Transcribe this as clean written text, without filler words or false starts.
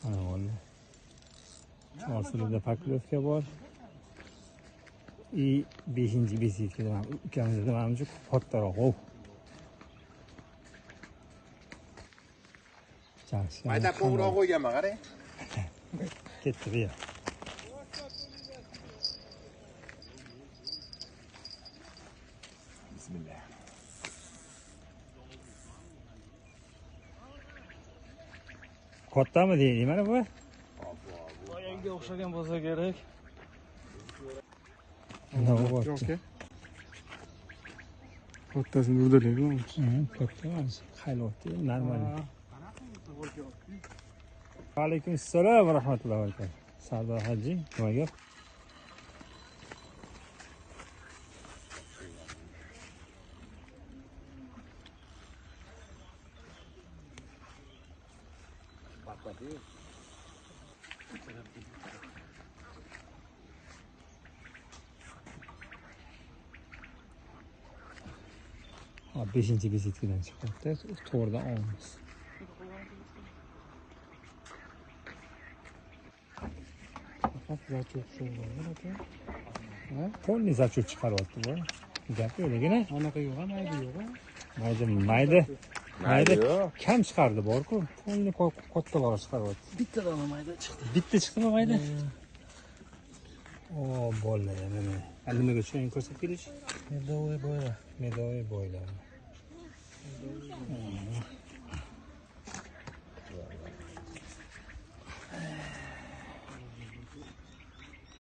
Mana bolalar. Chorsulida поклёвка bor. И 5 беседка da ukamizda manimcha kattaroq. Ov. Yaxshi. Mayda qo'ng'iroq qo'yganman, qarang. Ketdi bu yer. Bismillah. Kattami deydi mana bu? Boyanga o'xshagan bo'lsa kerak. Nima? Kattasini urdilar. Katta emas, hayvotda normal. Alaykum assalom va rahmatullohi va barakatuh. Sardor Haji, nima gap? Ha, 5 беседка dan chiqyapti. To'g'ridan olamiz. Faqat зачёт shug'ullanadi aka. Ha, полный зачёт chiqaryapti bu. Gap yo'q, lekin Anaqa yo'q, mayda yo'q. Mayda mayda kam chiqardi bor-ku. Полный kattalar chiqaryapti. Bitta dona mayda chiqdi. Bitta chiqdimi mayda? O, bolalar mana. Nimaga tushgan ko'rsatib kelish? Медовый бойла. Медовый бойла.